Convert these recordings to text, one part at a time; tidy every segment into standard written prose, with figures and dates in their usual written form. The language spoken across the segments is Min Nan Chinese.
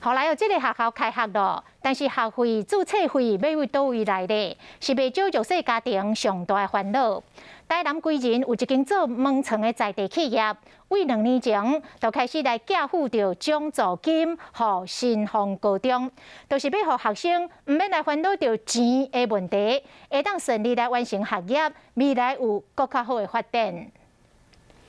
後來哦，這个學校開學囉，但是學費、註冊費欲佗位來咧，是袂少弱勢家庭上大的煩惱。台南歸仁有一間做門窗的在地企業，為2年前就開始來寄付著獎助金，予新豐高中，就是欲予學生毋免來煩惱著錢的問題，會當順利來完成學業，未來有閣較好的發展。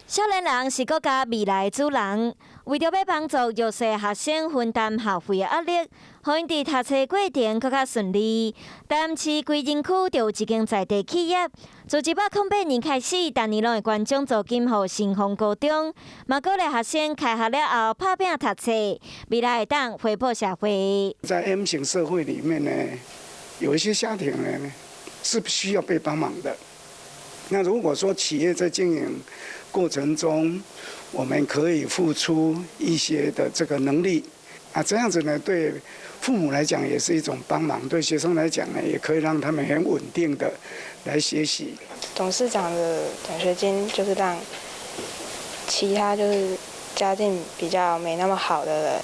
少年人是國家未來的主人，為著欲幫助弱勢學生分擔學費的壓力，予𪜶佇讀冊過程閣較順利。台南市歸仁區就有一間在地企業，自108年開始，逐年攏會捐獎助金予新豐高中，嘛鼓勵學生開學了後拍拚讀冊，未來會當回報社會。在 M 型社會裡面呢，有一些家庭呢是需要被幫忙的。那如果說企業在經營過程中，我們可以付出一些的這個能力，啊，這樣子呢，對父母來講也是一種幫忙，對學生來講呢，也可以讓他們很穩定的來學習。董事長的獎學金就是讓其他就是家境比較沒那麼好的人，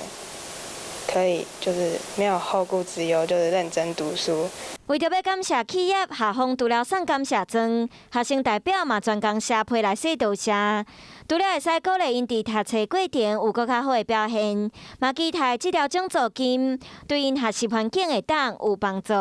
可以就是沒有後顧之憂，就是認真讀書。為著欲感謝企業，校方除了送感謝狀，學生代表嘛專工寫批來說多謝。除了會使鼓勵𪜶佇讀冊過程有閣較好的表現，嘛期待這條獎助金對𪜶學習環境會當有幫助。